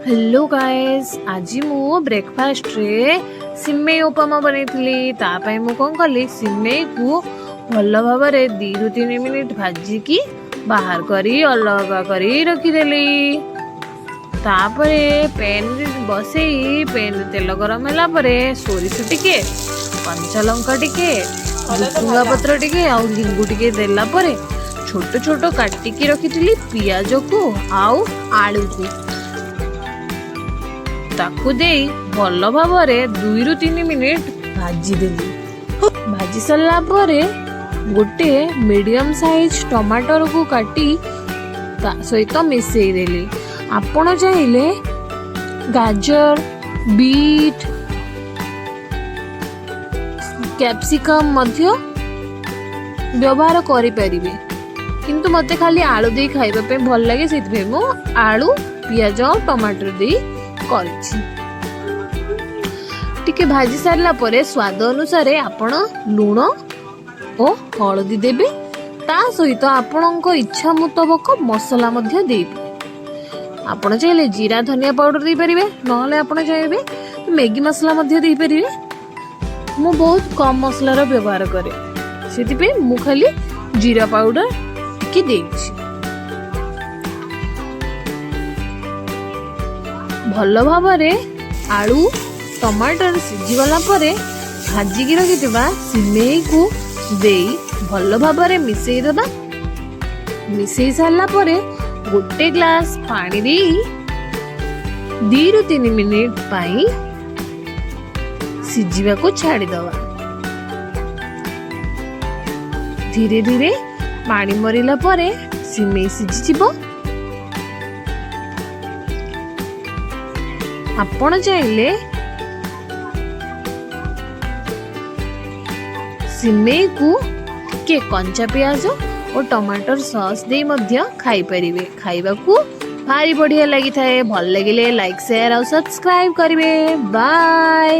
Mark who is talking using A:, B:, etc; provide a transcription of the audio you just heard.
A: Hello ଗାଏସ୍, ଆଜି ମୁଁ ବ୍ରେକଫାଷ୍ଟରେ ସିମେଇ ଉପମା ବନେଇଥିଲି। ତା ପାଇଁ ମୁଁ କ'ଣ କଲି, ସିମେଇକୁ ଭଲ ଭାବରେ 2ରୁ 3 ମିନିଟ୍ ଭାଜିକି ବାହାର କରି ଅଲଗା କରି ରଖିଦେଲି। ତାପରେ ପ୍ୟାନରେ ବସେଇ, ପ୍ୟାନରେ ତେଲ ଗରମ ହେଲା ପରେ ସୋରିଷ ଟିକେ, କଞ୍ଚା ଲଙ୍କା ଟିକେ, ଭୃସୁଙ୍ଗା ପତ୍ର ଟିକେ ଆଉ ହେଙ୍ଗୁ ଟିକେ ଦେଲା ପରେ ଛୋଟ ଛୋଟ କାଟିକି ରଖିଥିଲି ପିଆଜକୁ ଆଉ ଆଳୁକୁ, ତାକୁ ଦେଇ ଭଲ ଭାବରେ 2ରୁ 3 ମିନିଟ୍ ଭାଜିଦେଲି। ଭାଜି ସାରିଲା ପରେ ଗୋଟେ ମିଡ଼ିୟମ୍ ସାଇଜ୍ ଟମାଟରକୁ କାଟି ତା ସହିତ ମିଶେଇ ଦେଲି। ଆପଣ ଚାହିଁଲେ ଗାଜର, ବିଟ୍, କ୍ୟାପ୍ସିକମ୍ ମଧ୍ୟ ବ୍ୟବହାର କରିପାରିବେ, କିନ୍ତୁ ମୋତେ ଖାଲି ଆଳୁ ଦେଇ ଖାଇବା ପାଇଁ ଭଲ ଲାଗେ। ସେଥିପାଇଁ ମୁଁ ଆଳୁ, ପିଆଜ ଆଉ ଟମାଟର ଦେଇ କରିଛି। ଟିକେ ଭାଜି ସାରିଲା ପରେ ସ୍ୱାଦ ଅନୁସାରେ ଆପଣ ଲୁଣ ଓ ହଳଦୀ ଦେବେ। ତା ସହିତ ଆପଣଙ୍କ ଇଚ୍ଛା ମୁତାବକ ମସଲା ମଧ୍ୟ ଦେଇପାରିବେ। ଆପଣ ଚାହିଁଲେ ଜିରା, ଧନିଆ ପାଉଡର ଦେଇପାରିବେ, ନହେଲେ ଆପଣ ଚାହିଁବେ ମ୍ୟାଗି ମସଲା ମଧ୍ୟ ଦେଇପାରିବେ। ମୁଁ ବହୁତ କମ୍ ମସଲାର ବ୍ୟବହାର କରେ, ସେଥିପାଇଁ ମୁଁ ଖାଲି ଜିରା ପାଉଡର ଟିକେ ଦେଇଛି। ଭଲ ଭାବରେ ଆଳୁ ଟମାଟର ସିଝିଗଲା ପରେ ଭାଜିକି ରଖିଥିବା ସିମେଇକୁ ଦେଇ ଭଲ ଭାବରେ ମିଶେଇ ଦେବା। ମିଶେଇ ସାରିଲା ପରେ ଗୋଟେ ଗ୍ଲାସ ପାଣି ଦେଇ 2ରୁ 3 ମିନିଟ୍ ପାଇଁ ସିଝିବାକୁ ଛାଡ଼ିଦେବା। ଧୀରେ ଧୀରେ ପାଣି ମରିଲା ପରେ ସିମେଇ ସିଝିଯିବ। ଆପଣ ଚାହିଁଲେ ସିମେଇକୁ ଟିକେ କଞ୍ଚା ପିଆଜ ଓ ଟମାଟର ସସ୍ ଦେଇ ମଧ୍ୟ ଖାଇପାରିବେ। ଖାଇବାକୁ ଭାରି ବଢ଼ିଆ ଲାଗିଥାଏ। ଭଲ ଲାଗିଲେ ଲାଇକ୍, ସେୟାର ଆଉ ସବସ୍କ୍ରାଇବ କରିବେ। ବାଏ।